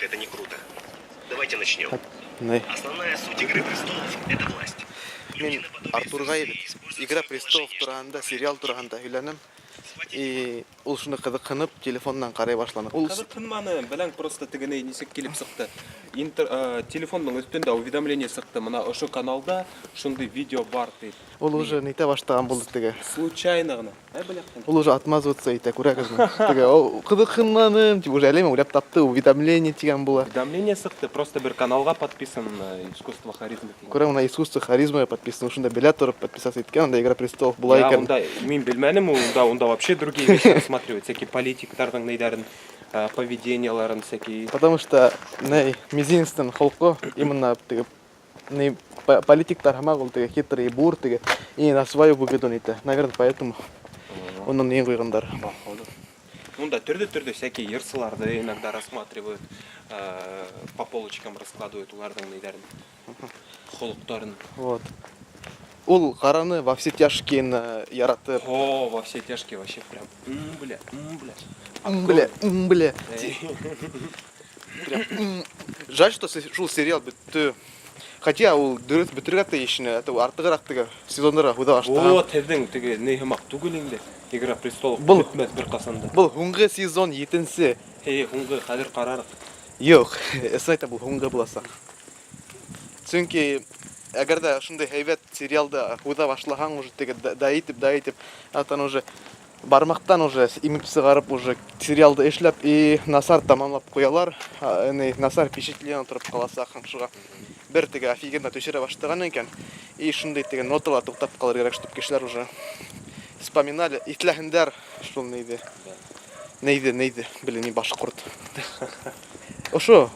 это не круто. Давайте начнем. Ни. Основная суть «Игры престолов» – это власть. Мин Артурға бит «Игра престолов» тураһында, сериал тураһында һөйләнем. И ул шуны ҡыҙыҡһынып телефондан ҡарай башланы. Ул Ҡыҙыҡһынманы, беләң, просто тегене нисек килеп сыҡты. Интер, телефондың өҫтөндә уведомление сыҡты. Мына ошо каналда шундай видео бар тип. Ул уже нитә башлаған булды теге. Случайно ғына. Ә, бля. Ул уже отмазываться итә, күрәгеҙме? Теге, «О, ҡыҙыҡһынманым» тип уже әлеме уйлап тапты, уведомление тигән була. Уведомление сыҡты, просто бер каналға подписан, «Искусство харизмы» тигән. Күрәм, мына «Искусство харизмы» подписан, шунда белә тороп подписаться иткән, унда «Игра престолов» була Я икән. унда мин белмәнем, унда вообще другие вещи рассматривают, всякие политиктарҙың нейҙәрен, поведениеларын всякие. Потому что ни мизинецтең холҡо именно теге ни политиктар һымаҡ ул теге хитрый бур теге и на свою выгоду итә. Наверное, поэтому уның ни ҡуйғандар. Походу. Унда төрлө-төрлө всякие йырсыларҙы иногда рассматривают, по полочкам раскладывают уларҙың нейҙәрен, холоҡтарын. Вот. Ул ҡараны «Во все тяжкие» яратып. О, «Во все тяжкие» вообще прям. Бля, бля. Бля, бля. Эй. Прям, Жаль, что шул сериал бөттө. Хотя ул дөрөҫ бөтөргә тейеш ине, это артығыраҡ теге сезондарға һуҙа башлаған. Вот, һеҙҙең теге ни һымаҡ түгел инде. «Игра престолов» бөтмәҫ бер ҡасан да. Был һуңғы сезон, етенсе. Эй, һуңғы, хәҙер ҡарарыҡ. Юҡ, ысын әйтәм, был һуңғы буласаҡ. Сөнки әгәр ҙә шундай һәйбәт сериалды һуҙа башлаһаң, уже теге да итеп, да итеп, атан уже бармаҡтан уже имеп сығарып уже сериалды эшләп и насар тамамлап ҡуялар, ни насар впечатление тороп ҡаласаҡ шуға. Бер теге офигенно төшөрә башлаған икән, и шундай теге нотала туҡтап ҡалыр кәрәк, чтобы кешеләр уже вспоминали, иҫләһендәр шул нейҙе. Нейҙе, нейҙе, блин, мин башҡорт. Ошо,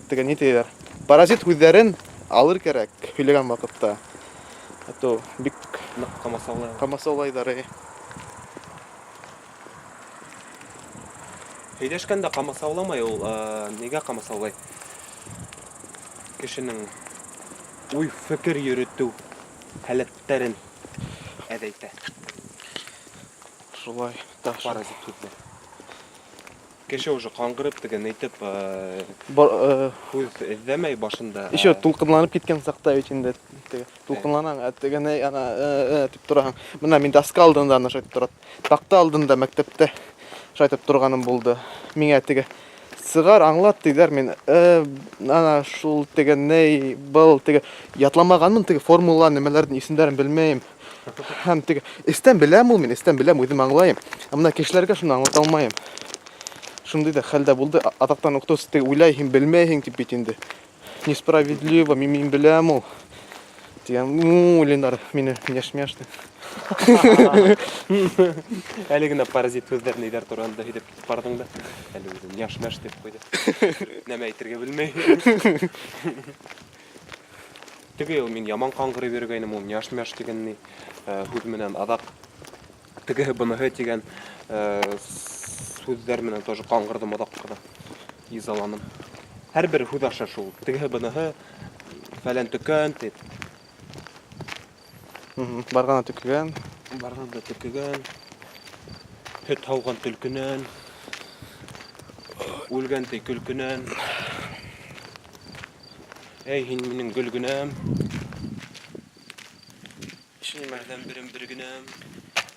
теге ни тиҙәр. Паразит һүҙҙәрен алыр кәрәк һөйләгән ваҡытта. А то бик Ныҡ ҡамасаулай. ҡамасаулайҙар. Һөйләшкәндә ҡамасауламай ул, нигә ҡамасаулай? Кешенең уй фекер йөрөтөү һәләттәрен әҙәйтә. Шулай. Да, Паразит һүҙҙәр. Кеше уже ҡаңғырып теге әйтеп, һүҙ эҙләмәй башында. Еще тулҡынланып киткән саҡта бит инде теге тулҡынланаң, ә теге ни ана тип тораһың. Мына мин доска алдында ана шулай торат. Таҡта алдында мәктәптә шулай итеп торғаным булды. Миңә теге сығар аңлат тиҙәр, мин ана шул теге ни был теге ятламағанмын теге формула нәмәләрҙең исемдәрен белмәйем. Һәм теге эстән беләм ул мин, эстән беләм, үҙем аңлайым. Ә мына кешеләргә шуны аңлата алмайым. Шундай да хәлдә булды. Аҙаҡтан уҡытыусы теге уйлайһың, белмәйһең тип бит инде. Несправедливо, мин беләм ул. Тигән, Ленар, мине няш-мяш ти. Әле генә паразит һүҙҙәр нейҙәр тураһында һөйләп китеп барҙың да. Әле үҙе няш-мяш тип ҡуйҙы. Нәмә әйтергә белмәй. Теге йыл мин яман ҡаңғырып йөрөгәйнем ул няш-мяш тигән ни һүҙ менән аҙаҡ тегеһе быныһы тигән һүҙҙәр менән тоже ҡаңғырҙым оҙаҡ ҡына. Изаланым. Һәр бер һүҙ аша шул тегеһе быныһы фәлән төкән тип. Барғанда төкөгән. Барғанда төкөгән. Һөт һауған төлкөнән. Үлгән ти көлкөнән. Эй, һин минең гөлгенәм. Еще нимә? Берҙән берем бер генәм.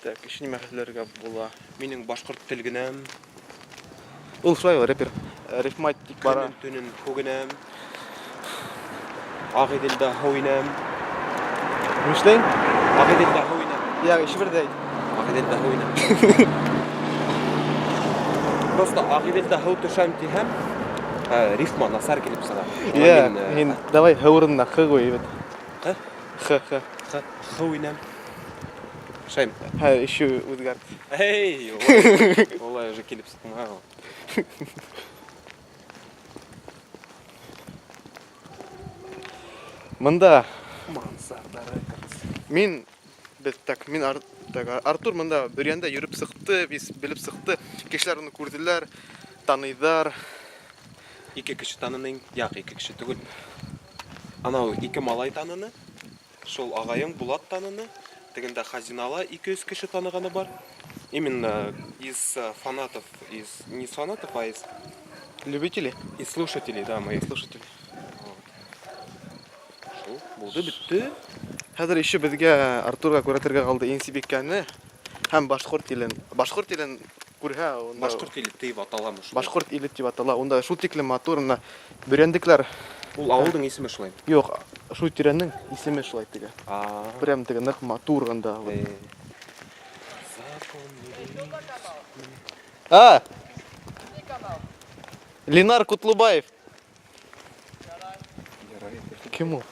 Так, еще нимә һөйләргә була? Минең башҡорт телгенәм. Ул шулай ул рэпер. Рифматик бара. Көнөн төнөн күгенәм. Ағиҙелдә һыу инәм. Нишләйң? Ағиҙелдә һыу инәм. Я, еще бер дә әйт. Ағиҙелдә һыу инәм. Просто Ағиҙелдә һыу төшәм тиһәм, рифма насар килеп сыға. Шуға Я, мин, һин давай һ урынына х ҡуй бит. Ҡ? Х, х. Х, һыу инәм. Шайм. Һә, еще үҙгәрт. Эй, улай, улай уже килеп сыҡмай ул. Мында Мансарда Рекордс. Мин беҙ так мин так, Артур мында Бөрйәндә йөрөп сыҡты, беҙ белеп сыҡты. Кешеләр уны күрҙеләр, таныйҙар. Ике кеше таныны, яҡ, ике кеше түгел. Анау ике малай таныны, шул ағайың Булат таныны, тегендә Хазинала 200 кеше танығаны бар. Именно из фанатов, из не из фанатов, а из Любители? И слушателей, да, моих. Слушатели. Шул, булды, бөттө. Хәҙер еще беҙгә Артурға күрһәтергә ҡалды Инсибикәне һәм башҡорт илен. Башҡорт илен күрһә, унда Башҡорт иле тип аталамы шул? Башҡорт иле тип атала. Унда шул тиклем матур, мына бөрйәндекләр. Ул ауылдың исеме шулай. Юҡ, шул тирәнең исеме шулай теге. А. Прям теге ныҡ матур унда. Запомнили. А! Ленар Кутлубаев. Кем ул?